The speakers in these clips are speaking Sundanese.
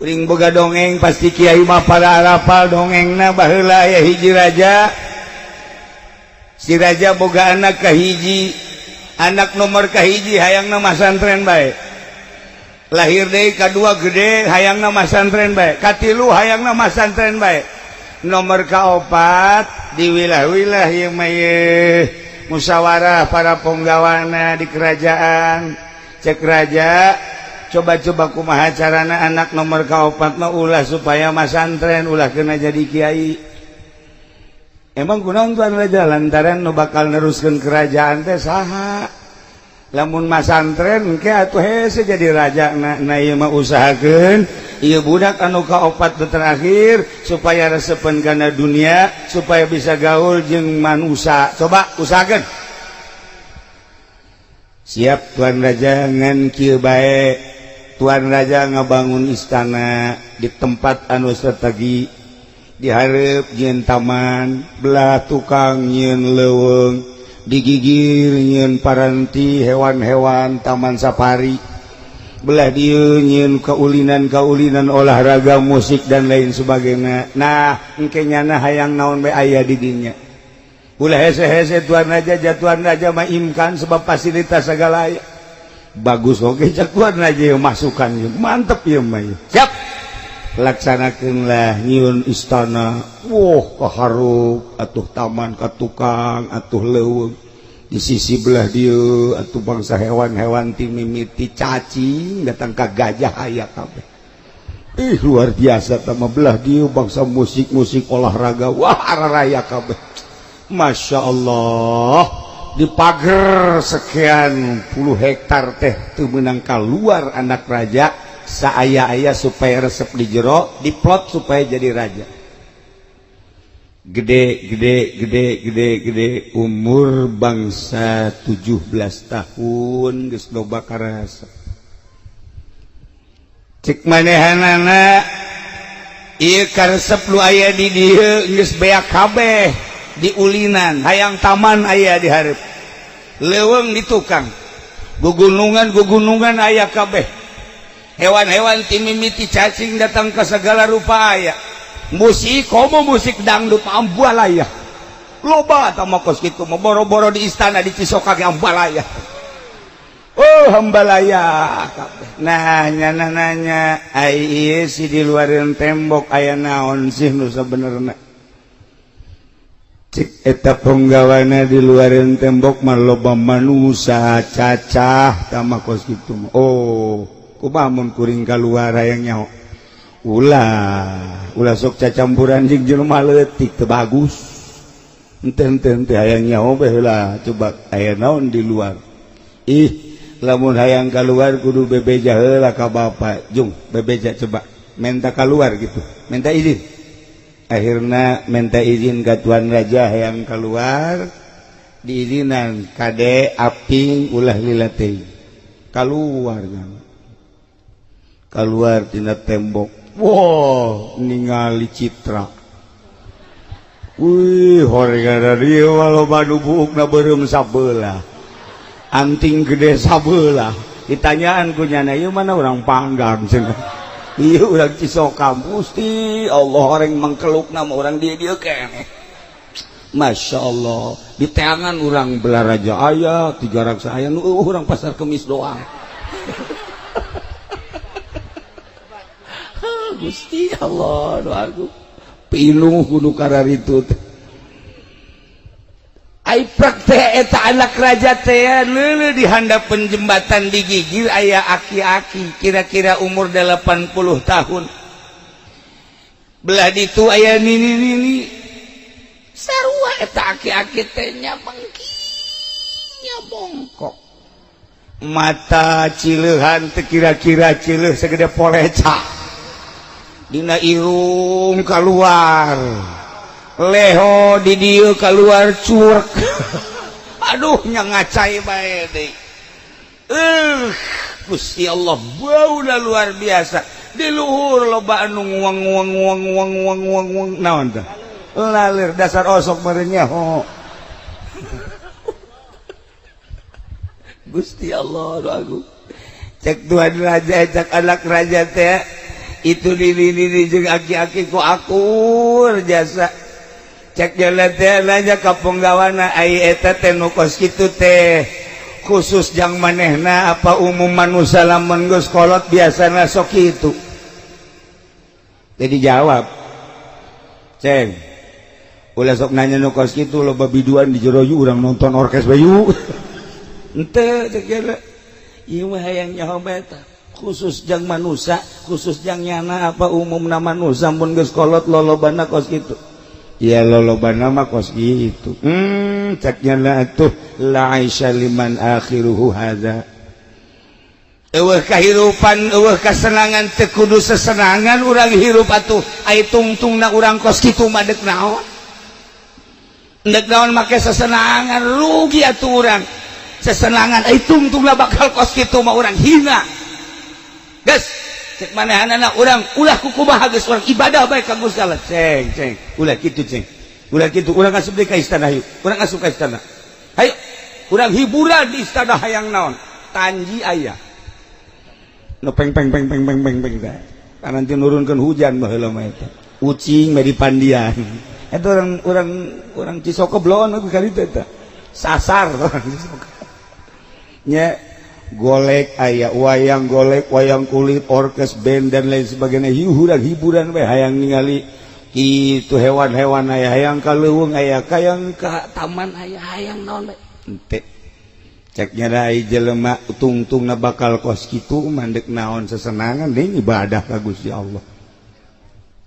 Kuring boga dongeng pasti kiai mah para arapal dongengna baheula aya hiji raja. Si raja boga anak kahiji, anak nomor kahiji hayangna masantren bae. Lahir deui kadua gede hayangna masantren bae, katilu hayangna masantren bae. Nomor kaopat di wilah-wilah ieu mah ieu musyawarah para punggawana di kerajaan. Cek raja, coba-coba kumaha carana anak nomor kaopat mah ulah supaya masantren, ulah kena jadi kiai. Emang kunaon tuan raja lantaran nu bakal neruskeun kerajaan teh saha? Lamun masantren engke atuh hese jadi raja. Nah ieu mah usahakeun ieu budak anu kaopat nu terakhir supaya resepeun kana dunia, supaya bisa gaul jeung manusia. Coba usahakeun. Siap tuan raja, ngan kieu bae. Tuan raja ngabangun istana di tempat anu strategi, dihareup nyieun taman, belah tukang nyieun leuweung, digigir nyieun paranti hewan-hewan taman safari, belah dieu nyieun kaulinan-kaulinan olahraga, musik dan lain sebagainya. Nah, engke nyana hayang naon bae aya di dinya. Ulah hese-hese tuan raja, jatuhan raja mah imkan sebab fasilitas segala aya. Bagus oke cek tuan raja masukan mantep ieu mah. Siap. Laksanakeunlah nyieun istana. Wah, kaharup atuh taman ka tukang atuh leuweung. Di sisi belah dieu atuh bangsa hewan-hewan ti mimiti cacing datang ka gajah aya kabeh. Ih luar biasa tama belah dieu bangsa musik-musik olahraga wah araraya kabeh. Masya Allah. Di pager sekian puluh hektar teh teu meunang kaluar anak raja saaya-aya supaya resep di jero diplot supaya jadi raja. Gede gede gede gede gede umur bangsa 17 tahun geus loba karasa. Cek manehanana ieu karesep lu aya di dieu geus beak kabeh diulinan, hayang taman aya di hareup, leuweung di tukang, gugunungan-gugunungan aya kabeh, hewan-hewan ti mimiti cacing datang ke segala rupa aya, musik komo musik dangdut ambalaya, loba tah mah kos kitu mah boro-boro di istana di Cisoka ge ambalaya, oh ambalaya kabeh. Nah nyana nanya, ai ieu si di luareun tembok aya naon sih nu sabenerna? Cik eta punggawana di luareun tembok mah loba manusia cacah tama kos kitu mah. Oh, kumaha mun kuring kaluar hayang nyaho? Ulah, ulah sok cacampuran jeung jelema leutik teu bagus. Henteu henteu henteu hayang nyaho bae heula coba aya naon di luar. Ih, lamun hayang kaluar kudu bebeja heula ka bapa. Jung, bebeja coba menta kaluar gitu, minta izin. Akhirna minta izin ke tuan raja yang keluar, diizinan kade aping ulah lila teuing. Keluar keluar tina tembok. Wow, ningali citra. Wih, horega dieu loba nu buukna beureum sabelah. Anting gede sabelah. Ditanyaan ku nyana ieu mana urang Panggang cenah. Iya urang Cisoka Gusti Allah orang mangkelukna mah urang dieu-dieu keneh. Masya Allah di teangan urang Belaraja aya, Tiga Raksa aya, nu urang Pasar Kemis doang. Gusti Allah doaku pinuh kudu kararitu teh. Ai praktek eta anak raja teh leuleuh di handapeun jembatan digigir aya aki-aki kira-kira umur 80 tahun. Belah ditu aya nini-nini. Sarua eta aki-aki teh nya bengkinya bongkok. Mata cileuhan teh kira-kira cileuh segede poleca. Dina irung kaluar. Leho di dieu keluar curk. Aduh nya ngacai bae deui. Gusti Allah bauna luar biasa. Di luhur loba anu nguang nguang nguang nguang nguang nguang nguang naon tah? Lalir dasar osok meureun nyaho. Gusti Allah agung. Cek tuan raja cek anak raja teh. Itu di jeung aki-aki ku akur jasa. Cek jalan teh nanya ka punggawana ai eta teh nu kos kitu teh khusus jang manehna apa umum manusia lamun geus kolot biasana sok kitu. Jadi jawab, ceng ulah sok nanya nu kos kitu loba biduan di jero yuk urang nonton orkes bae yuk. Henteu cek jalan ieu mah hayang nyaho bae tah. Khusus jang manusia, khusus jang nyana apa umumna manusia mun geus kolot lolobana kos kitu. Ya lolobana mah kos kitu. Cek nyana atuh la aisha liman akhiruhu hadza. Eueuh kahirupan, eueuh kasenangan teu kudu sesenangan urang hirup atuh. Ai tungtungna urang kos kitu mah deuk naon? Deuk naon make sesenangan rugi atuh urang. Sesenangan ai tungtungna bakal kos kitu mah urang hina. Geus cek manehanana urang ulah kukumaha geus urang ibadah bae ka Gusti Allah. Ceng ceng ulah kitu ceng. Ulah kitu urang asup deui ka istana yuk. Urang asup ka istana. Hayu urang hiburan di istana hayang naon? Tanji aya. Nu peng peng peng peng peng peng peng teh. Nanti nurunkeun hujan baheula mah eta. Ucing mah di pandian. Eta urang urang urang Cisoka bloon kali teh eta. Sasar urang Cisoka. Nya golek aya wayang golek, wayang kulit, orkes, band dan lain sebagainya. Hiburan hiburan we hayang ningali kitu hewan-hewan aya, hayang ka leuweung aya, hayang ka taman aya, hayang naon we. Henteu. Cek nya ai jelema tungtungna bakal kos kitu mandek naon sesenangan deui ibadah ka Gusti Allah.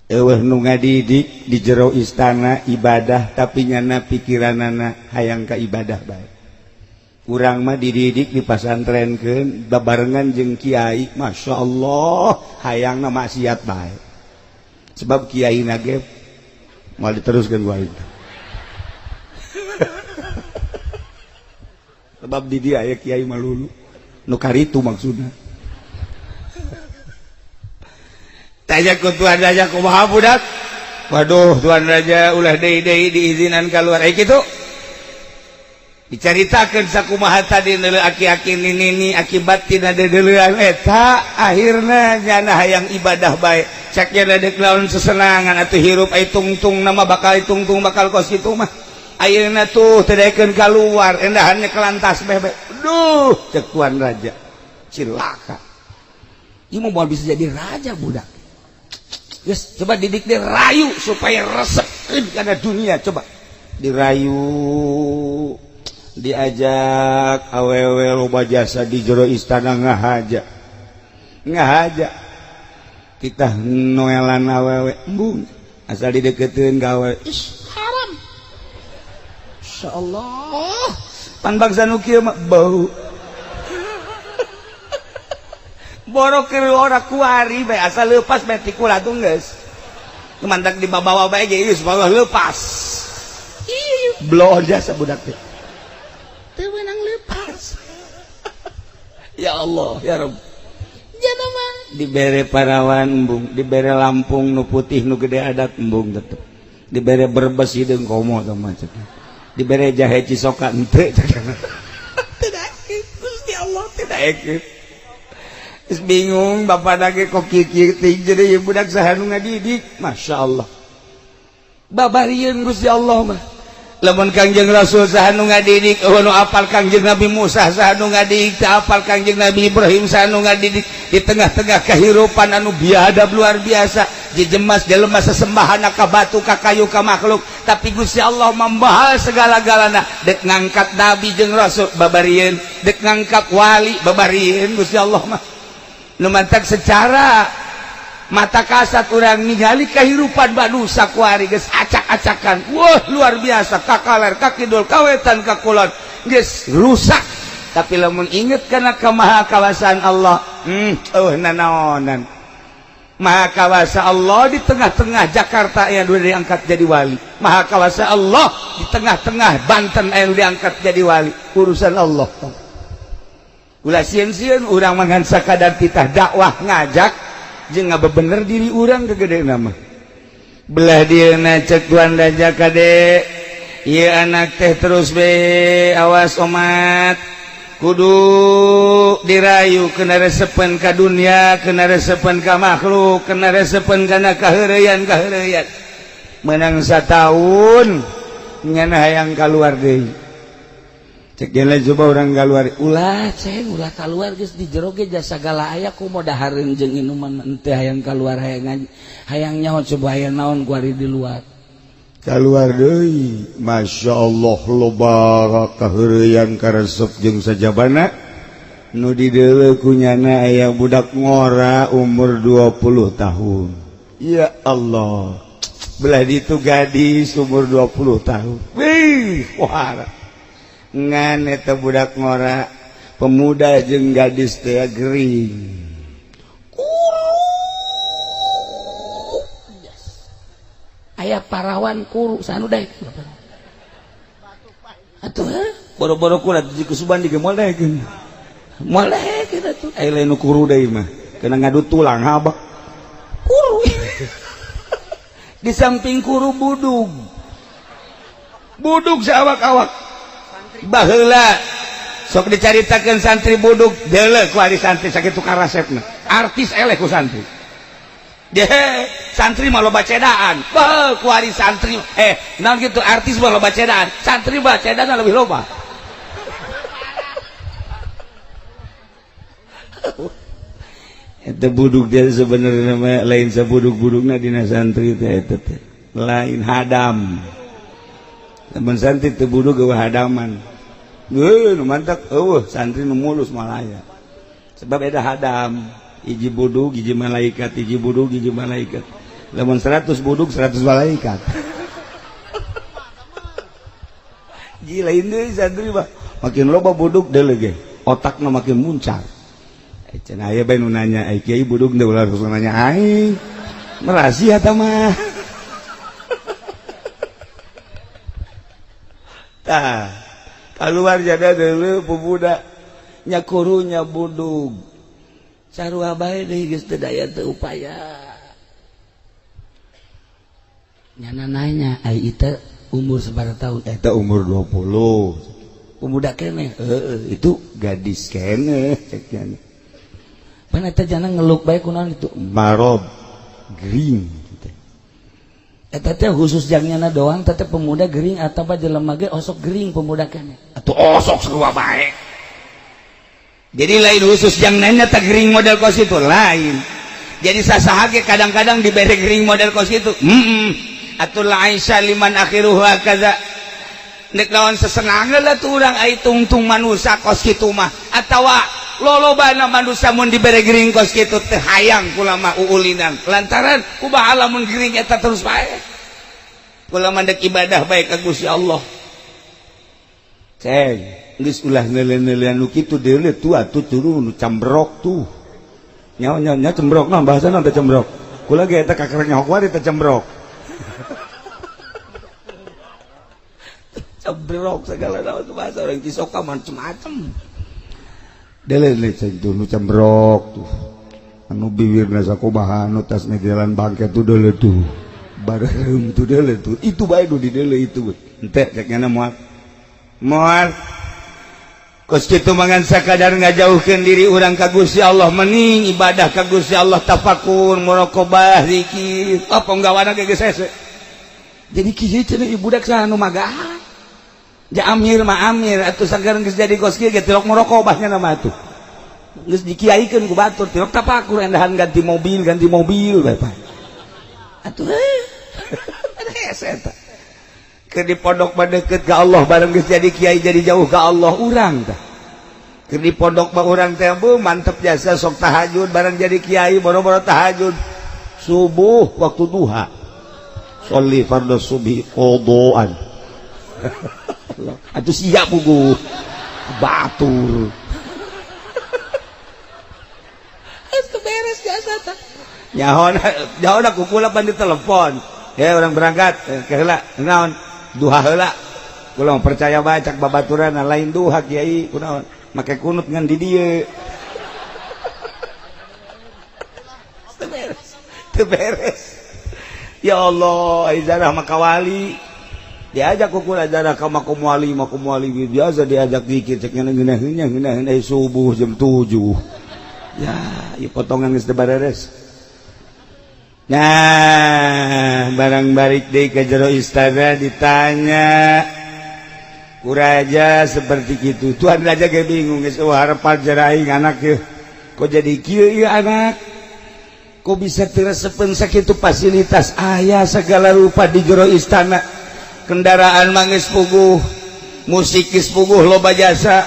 Eueuh nu ngadidik di jero istana ibadah tapi nyana pikiranana hayang ka ibadah bae. Urang mah dididik di pasantrenkeun babarengan jeung kiai, Masya Allah hayangna maksiat bae. Sebab kiai na ge moal diteruskeun ku aing. Sebab di dia aya kiai malulu nu karitu maksudna. Tanya ku tuan raja kumaha budak? Waduh tuan raja ulah deui-deui diizinan keluar. Kitu. Dicaritakeun sakumaha tadi neuleuh aki-aki nini akibat tina deuleuan eta akhirna nyana hayang ibadah bae. Cek nya deuk lawan sesenangan atuh hirup ai tungtung nama bakal tungtung bakal kos kitu mah. Ayeuna tuh teu daekeun kaluar endahannya kelantas bebe. Duh cek tuan raja cilaka. Ieu mah moal bisa jadi raja budak. Geus coba didik dia rayu supaya resepeun kana dunia coba. Dirayu diajak awewe loba jasa di jero istana ngahaja. Ngahaja. Kita noelan awewe embung asal dideketeun ka awewe. Ih, haram. Insyaallah. Pan bangsa nu kieu mah bau. Borok keur ora kuari bae asal leupas bae ti kula tuh geus. Mantak dibawa bae ge geus bawa leupas. Ih, blow jasa budak teh. Teu meunang leupas. Ya Allah, ya Rabb. Jana mah dibere parawan embung, dibere Lampung nu putih nu gede adat embung tetep. Dibere Brebes hideung komo teh mah cek. Dibere jahe Cisoka henteu cek. Tidak, Gusti Allah tidak ekip. Terus bingung bapak lagi kok kieu teh jadi budak saha nu ngadidik. Masya Allah. Babarieun Gusti Allah mah. Lamun Kangjeng Rasul saha nu ngadidik, eueuh nu apal Kangjeng Nabi Musa saha nu ngadidik, teu apal Kangjeng Nabi Ibrahim saha nu ngadidik di tengah-tengah kehidupan anu biadab luar biasa, jejemas jelema sesembahan ka batu ka kayu ka makhluk, tapi Gusti Allah membahas segala-galana, dek ngangkat nabi jeung rasul babarieun, dek ngangkat wali babarieun Gusti Allah mah. Nu mantak secara mata kasat urang ningali kehidupan manusia kuari geus acak-acakan. Wah luar biasa kakaler kakidul kawetan kakulon geus rusak. Tapi lamun inget kana kemahakawasaan Allah, eueuh nanaonan. Maha kawasa Allah di tengah-tengah Jakarta yang udah diangkat jadi wali. Maha kawasa Allah di tengah-tengah Banten yang diangkat jadi wali. Urusan Allah. Ulah sieun-sieun urang mangan sakadar titah dakwah ngajak jeung ngabebener diri urang kegede nama. Belah dieuna cek tuan raja kade. Ieu anak teh terus be awas omat. kudu dirayu kena resepen ka dunia, kena resepen ka makhluk, kena resepen kana kaheureyan-kaheureyan. Menang satahun nyana hayang kaluar deui. Cek geuna coba urang kaluar, ulah ceng ulah kaluar geus di jero ge jasa sagala aya kumaha dahareun jeung inuman henteu hayang kaluar hayang hayang nyaho coba hayang naon kuari di luar. Kaluar deui, Masya Allah loba kaheureyan karesep jeung sajabana nu dideuleu ku nyana aya budak ngora umur 20 tahun. Ya Allah, belah ditu gadis umur 20 tahun. Wih, wah. Ngan eta budak ngora pemuda jeung gadis teh gering. Kuru. Aya parawan kuru sanu daek. Atuh boro-boro kula di kusuban di moal daekeun. Moal daekeun atuh. Aya lain nu kuru deui mah. Kena ngadu tulang habak. Kuru. Di samping kuru budug. Budug saawak-awak. Baheula sok dicaritakeun santri budug deuleu ku ari santri sakitu karasepna. Artis eleh ku santri. Deh, santri mah loba cedaan. Beuh ku ari santri naon kitu artis mah loba cedaan. Santri mah cedana lebih loba. Eta budug dia sebenarnya mah lain sabudug-budugna dina santri teh eta teh. Lain hadam. Lamun santri teu budug eueuh hadaman. Heuh nu mantak eueuh santri nu mulus malaya. Sebab eta hadam, hiji budug hiji malaikat, hiji budug hiji malaikat. Lamun 100 budug 100 malaikat. Gila ini santri mah makin loba budug deuleu ge, otakna makin muncar. Cenah aya bae nu nanya, ai kiai budug teu ulah langsung nanya aing. Merasia eta mah. Tah, keluar jada deuleu pemuda nya kurunya budug. Sarua bae deui geus teu daya teu upaya. Nyana nanya, ai ieu umur sabaraha tahun? Eta umur 20. Pemuda keneh. Heeh, itu gadis keneh cek nyana. Pan eta jana ngeluk bae kunaon itu? Marob gering. Eta teh khusus jang nyana doang, teh pemuda gering atawa jelema ge osok gering pemuda keneh. Atuh osok sarua bae. Jadi lain khusus jang nanya teh gering model kos itu lain. Jadi sasaha ge kadang-kadang dibere gering model kos itu. Atuh la Aisyah liman akhiruhu kaza. Nek lawan sesenangeun lah tuh urang ai tungtung manusa kos kitu mah atawa lolobana manusa mun dibere gering kos kitu teh hayang kula mah uulinan lantaran kumaha lamun gering eta terus bae. Kula mah dek ibadah bae ka Gusti Allah. Ceng, geus ulah neuleuh-neuleuhan nu kitu deuleuh tuh atuh turu nu cambrok tuh. Nyawa-nyawa cembrok mah bahasana teh cembrok. Kula ge eta kakerek nyaho kuari teh cembrok. Cembrok segala naon bahasa orang Cisoka macem-macem. Deuleuh tuh nu cembrok tuh. Anu bibirna sakumaha anu tasna jalan bangke tuh deuleuh tuh. Bareureum tuh deuleuh tuh. Itu bae nu dideuleuh itu. Henteu cek nyana moal. Moal. Kos kitu mangan sakadar ngajauhkeun diri urang ka Gusti Allah mening ibadah ka Gusti Allah tafakur muraqabah zikir. Oh ponggawana ge geus hese. Jadi kieu cenah ieu budak saha nu magahan. Ja amir mah amir atuh sagar geus jadi kos kieu ge tilok muraqabah nya mah atuh. Geus dikiaikeun ku batur tilok tafakur endahan ganti mobil bae Pak. Atuh hese eta. Keur di pondok mah deukeut ka Allah bareng geus jadi kiai jadi jauh ka Allah urang tah. Keur di pondok mah urang teh bu mantep jasa sok tahajud bareng jadi kiai boro-boro tahajud subuh waktu duha. Sholli fardhu subhi qadaan. Atuh siap pugu batur. Geus beres jasa tah. Nyaho nyaho ku kula pan ditelepon. Ya orang berangkat ke heula naon duha heula. Kula percaya bae cak babaturan lain duha kiai kunaon make kunut ngan di dieu. Teu beres. Teu beres. Ya Allah, ai zarah maka wali. Diajak ku kula darah ka makom wali, makom wali biasa diajak dikit cek ngeunah ngeunah subuh jam 7. Ya, ieu potongan geus teu bareres. Nah, barang balik deui ke jero istana ditanya ku raja seperti gitu. Tuan raja ge bingung geus harapan aing anak ye. Kok jadi kieu ieu anak? Kok bisa teu resepeun sakitu fasilitas aya segala rupa di jero istana. Kendaraan mangis puguh, musik geus puguh loba jasa.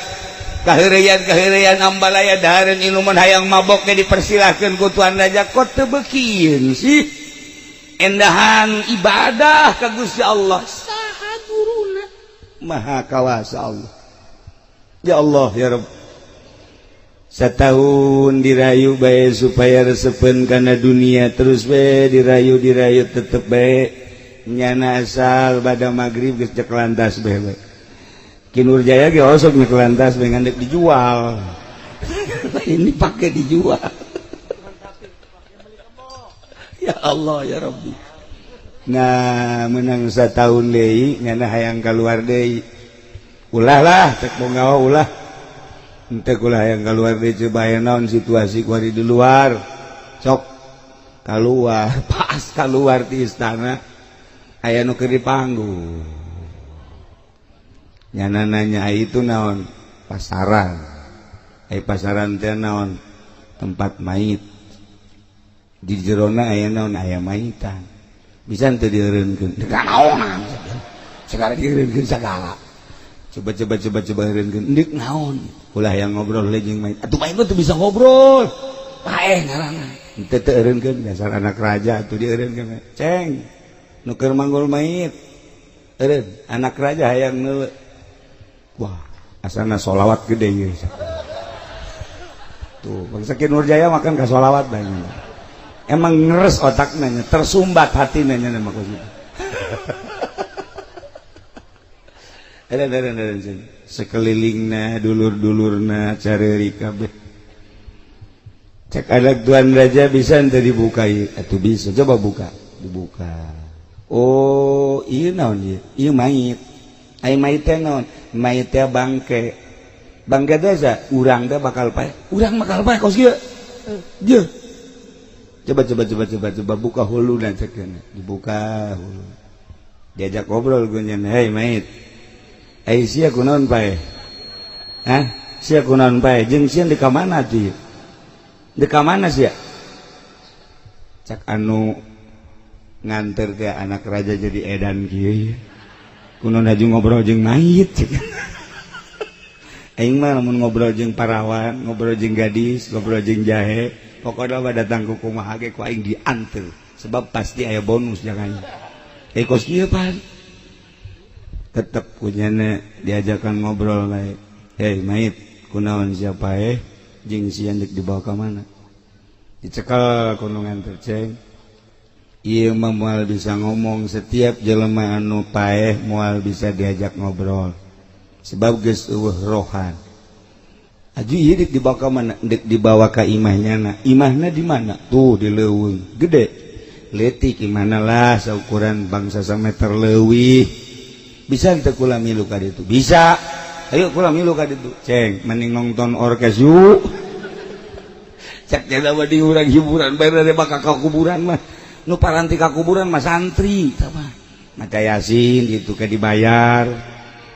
Kaheureyan-kaheureyan ambalaya dahareun inuman hayang mabok ge dipersilahkeun ku tuan raja kok teu beukieun sih. Endahan ibadah ka Gusti Allah saha guruna Maha Kawasa Allah. Ya Allah ya Rabb. Setahun dirayu bae supaya resepeun kana dunia terus bae dirayu dirayu tetep bae nyana asal bada magrib geus cek lantas bae bae. Ki Nurjaya ge osok nyek lantas bae ngan dijual. Ini pakai dijual. Ya Allah ya Rabbi. Nah, menang setahun deui nyana hayang keluar deui. Ulah lah cek ponggawa ulah. Henteu ulah hayang keluar deui coba aya naon situasi kuari di luar. Sok keluar, pas keluar di istana aya nu keur dipanggung. Nyana nanya itu naon? Pasaran. Ai pasaran teh naon? Tempat mayit. Di jerona aya naon? Aya mayitan. Bisa teu dieureunkeun? Teu naonan. Segala dieureunkeun sagala. Coba coba coba coba eureunkeun. Endeuk naon? Ulah yang ngobrol jeung mayit. Atuh mayit mah teu bisa ngobrol. Paeh ngaranna. Henteu teu eureunkeun dasar anak raja atuh dieureunkeun. Ceng. Nu keur manggul mayit. Eureun anak raja hayang neuleu. Wah, asana solawat gede ieu. Tuh, bangsa Ki Nurjaya makan ka solawat banyak. Emang ngeres otaknya, tersumbat hatinya nya mah kitu. Ada sekelilingna dulur-dulurna careuri kabeh. Cek anak tuan raja bisa henteu dibuka ieu? Atuh bisa, coba buka. Dibuka. Oh, ieu naon ieu? Ieu mayit. Ai mayit teh naon? Mayit teh bangke. Bangke teh sa urang teh bakal paeh. Urang bakal paeh kos kieu. Jeuh. Coba coba coba coba coba buka huluna cek dibuka hulu. Diajak ngobrol gue nya, "Hei mayit. Ai sia kunaon paeh? Hah? Sia kunaon paeh? Jeung sia di ka mana tuh? Di ka mana sia?" Cak anu nganter ke anak raja jadi edan kieu. Kunaon haju ngobrol jeung mayit cek. Aing mah lamun ngobrol jeung parawan, ngobrol jeung gadis, ngobrol jeung jahe, pokoknya mah datang ku kumaha ge ku aing dianter sebab pasti aya bonus jangan. Kos kieu pan. Tetep kunyana diajakan ngobrol bae. Hei mayit, kunaon siapa jeung sia deuk dibawa ka mana? Dicekel ku nu nganter ceng. Ieu mah moal bisa ngomong setiap jelema anu paeh moal bisa diajak ngobrol. Sebab geus eueuh rohan. Aju ieu deuk dibawa ka mana? Deuk dibawa ka imahnya na. Imahna di mana? Tuh di leuweung. Gede. Leutik imahna lah saukuran bangsa sameter leuwih. Bisa teu kula milu ka ditu? Bisa. Ayo kula milu ka ditu. Ceng, mending nonton orkes yuk. Cek jelema di urang hiburan bae bakal ka kuburan mah. Nu paranti ka kuburan mah santri tah mah. Maca Yasin gitu ke dibayar.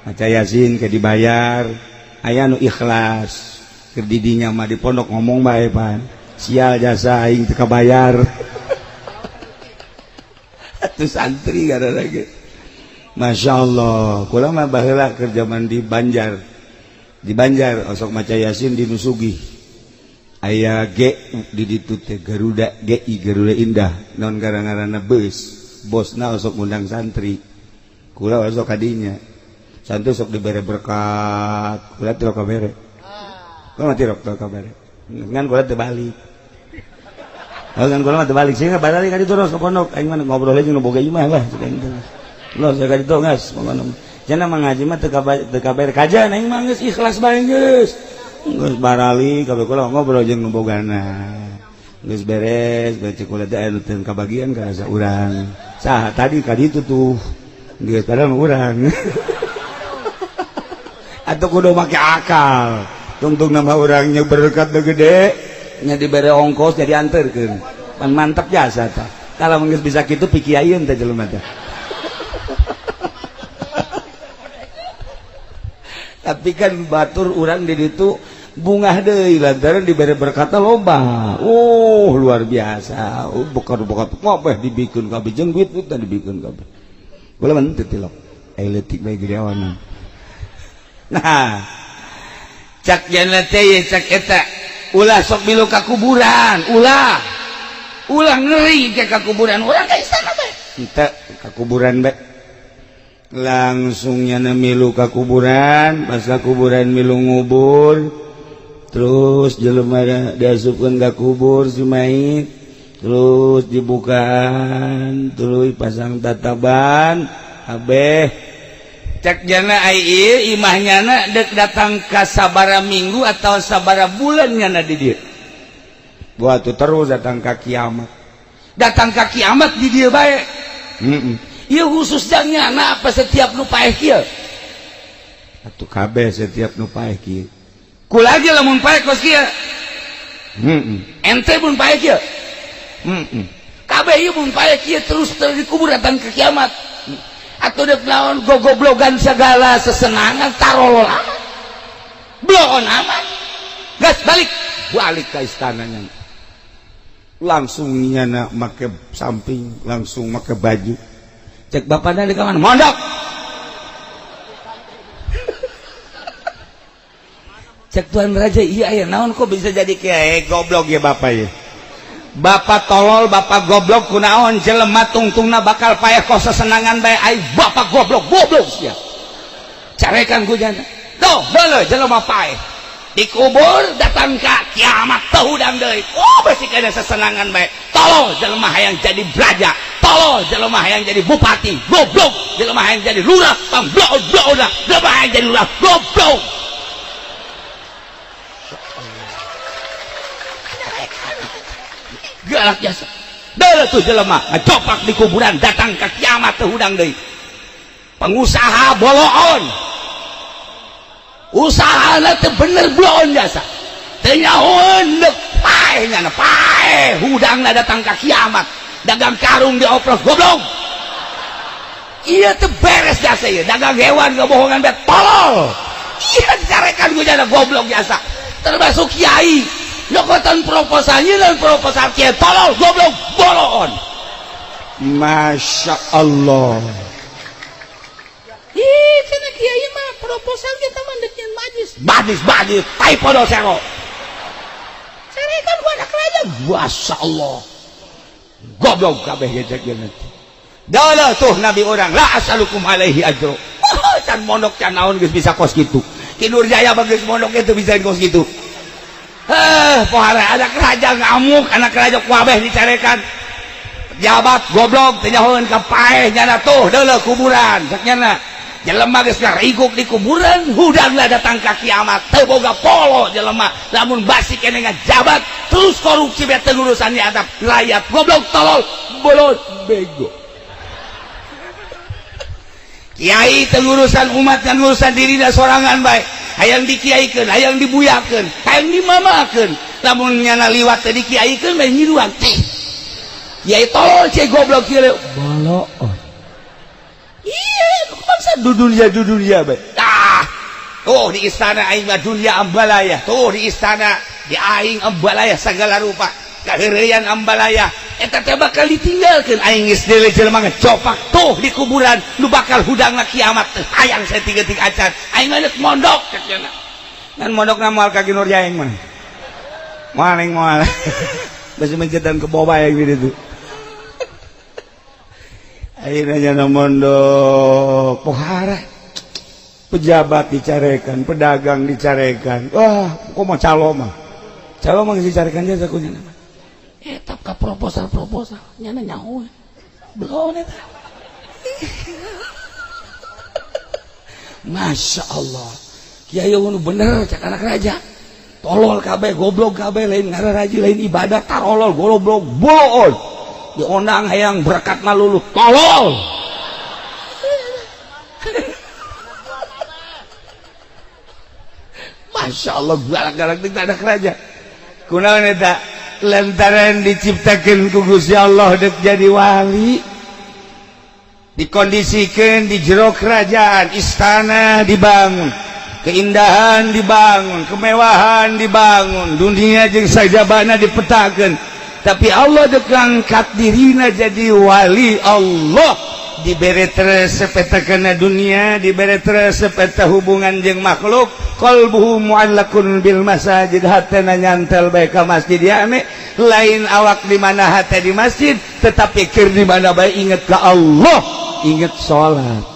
Maca Yasin ke dibayar. Aya nu ikhlas. Keur di dinya mah di pondok ngomong bae pan. Sial jasa aing teu kabayar. Atuh santri gara lagi. Masya Allah, kula mah baheula keur jaman di Banjar. Di Banjar osok maca Yasin di Nusugi. Aya G di ditu teh Garuda GI Garuda Indah. Naon gara-garana beus, bosna osok ngundang santri. Kula osok kadinya. Santri sok dibere berkat, kula teu kabere. Kula mah teu kabere. Ngan kula teu balik. Oh, ngan kula mah teu balik sih, balik ka ditu terus ka pondok. Aing mah ngobrol jeung nu boga imah lah cek aing teh. Loh, saya ka ditu geus pokona. Cenah mah ngaji mah teu kabere kajian aing mah geus ikhlas bae geus. Geus barali kabeh kula ngobrol jeung nu bogana. Geus beres, bae cek kula teh anu teu kabagian ka asa urang. Saha tadi ka ditu tuh. Geus padahal urang. Atau kudu make akal. Tungtung nama orangnya berkat gede nya dibere ongkos jadi anterkeun. Pan mantap jasa tah. Kalau geus bisa kitu pikiayeun teh jelema teh. Tapi kan batur urang di ditu bungah deui lantaran dibere berkata loba. Oh, luar biasa. Oh, bukan-bukan kabeh dibikeun kabeh jeung duit teh dibikeun kabeh. Kula mah teu tilok. Ai leutik bae gedeawan. Nah, cak jana teh cak eta ulah sok milu ka kuburan, ulah. Ulah ngeri ke ka kuburan, urang ka istana bae. Henteu ka kuburan bae. Langsung nyana milu ka kuburan, pas ka kuburan milu ngubur, terus jelema diasupkeun ka kubur si mayit, terus dibukaan, terus pasang tataban, kabeh. Cak jana ai ieu imah nyana dek datang ka sabara minggu atau sabara bulan nyana di dieu. Buat terus datang ka kiamat. Datang ka kiamat di dieu bae. Heeh. Ieu khusus jang nyana apa setiap nu paeh kieu? Atuh kabeh setiap nu paeh kieu. Kula ge lamun paeh kos kieu. Heeh. Ente mun paeh kieu. Heeh. Kabeh ieu mun paeh kieu terus dikubur datang ke kiamat. Atau dek naon gogoblogan segala sesenangan tarolol amat. Bloon amat. Gas balik, balik ke istananya. Langsung nyana make samping, langsung make baju. Cek bapaknya di kamar mondok. Cek tuan raja, iya ya naon kok bisa jadi kiai goblok ya bapak ya. Bapak tolol, bapak goblok kunaon jelema tungtungna bakal paeh kok sesenangan bae ai bapak goblok goblok sia. Carekan ku jana. Tuh, deuleu jelema paeh. Dikubur datang ka kiamat teu hudang deui. Oh, besi kana sesenangan bae. Tolol jelema hayang jadi raja, tolol jelema hayang jadi bupati, goblok jelema hayang jadi lurah, pangblok-blok jelema hayang jadi lurah, goblok. Galak jasa. Deuleu tuh jelema ngacopak di kuburan datang ka kiamat teu hudang deui. Pengusaha boloon. Usahana teu bener bloon jasa. Teu nyahoeun deuk paeh nyana paeh hudangna datang ka kiamat. Dagang karung dioprok goblok. Ieu teu beres jasa ieu. Dagang hewan kebohongan bae tolol. Ieu carekan ku jana goblok jasa. Termasuk kiai nyokotan proposalnya dan proposal kiai tolol goblok boloon. Masya Allah. Ih, cenah kiai mah proposal kita mah dek nyeun majlis. Majlis tai podo sero. Carekan ku anak raja. Masya Allah. Goblok kabeh gecek geuna. Dalah tuh nabi orang la asalukum alaihi ajro. Oh, can mondok can naon geus bisa kos kitu. Ki Nurjaya mah geus mondok ge teu bisa kos kitu. Pohara anak raja ngamuk, anak raja kuabeh dicarekan. Pejabat goblok teu nyahoeun ka paeh nyana tuh deuleu kuburan cek nyana. Jelema geus ngariguk di kuburan, hudangna datang ka kiamat teu boga polo jelema. Lamun basi keneh ngajabat terus korupsi beh teu urusan di atap rakyat goblok tolol bolot bego. Kiai teu urusan umat dan urusan dirina sorangan bae. Hayang dikiaikeun, hayang dibuyakeun, hayang dimamakeun. Lamun nyana liwat teh dikiaikeun bae nyiruan teh. Kiai tolol cai goblok kieu boloon. Iya, bangsa dudunya bae. Ah. Tuh di istana aing mah dunia ambalaya. Tuh di istana di aing ambalaya segala rupa. Kaheureuyan ambalaya. Eta teh bakal ditinggalkeun aing geus deuleu jelema ngecopak tuh di kuburan nu bakal hudangna kiamat teh hayang saeutik-eutik acan. Aing mah deuk mondok cek cenah. Ngan mondokna moal ka Ki Nurjaya aing mah. Moal aing moal. Basi mencetan ke boba aing di ditu. Akhirnya nyana mondok pohara. Pejabat dicarekan, pedagang dicarekan. Wah, kok mau calo mah? Calo mah geus dicarekan jasa ku nyana mah. Eta ka proposal-proposal nyana nyaho. Belum eta. Masya Allah. Kiai nu bener cak anak raja. Tolol kabeh, goblok kabeh, lain ngararaji, lain ibadah, tarolol, goblok, boloon. Diondang hayang berkat malulu, tolol. Masya Allah, galak-galak teh anak raja. Kunaon eta? Lantaran diciptakeun ku Gusti Allah dek jadi wali, dikondisikan di jero kerajaan, istana dibangun, keindahan dibangun, kemewahan dibangun, dunia jeung sajabana dipetakeun, tapi Allah dek ngangkat dirina jadi wali Allah. Dibere resep eta kana dunia, dibere resep eta hubungan jeung makhluk. Qalbuhu mu'allaqun bil masajid, hatena nyantel bae ka masjid. Ya lain awak di mana, hate di masjid, tetapi keur di mana bae inget ka Allah, inget salat.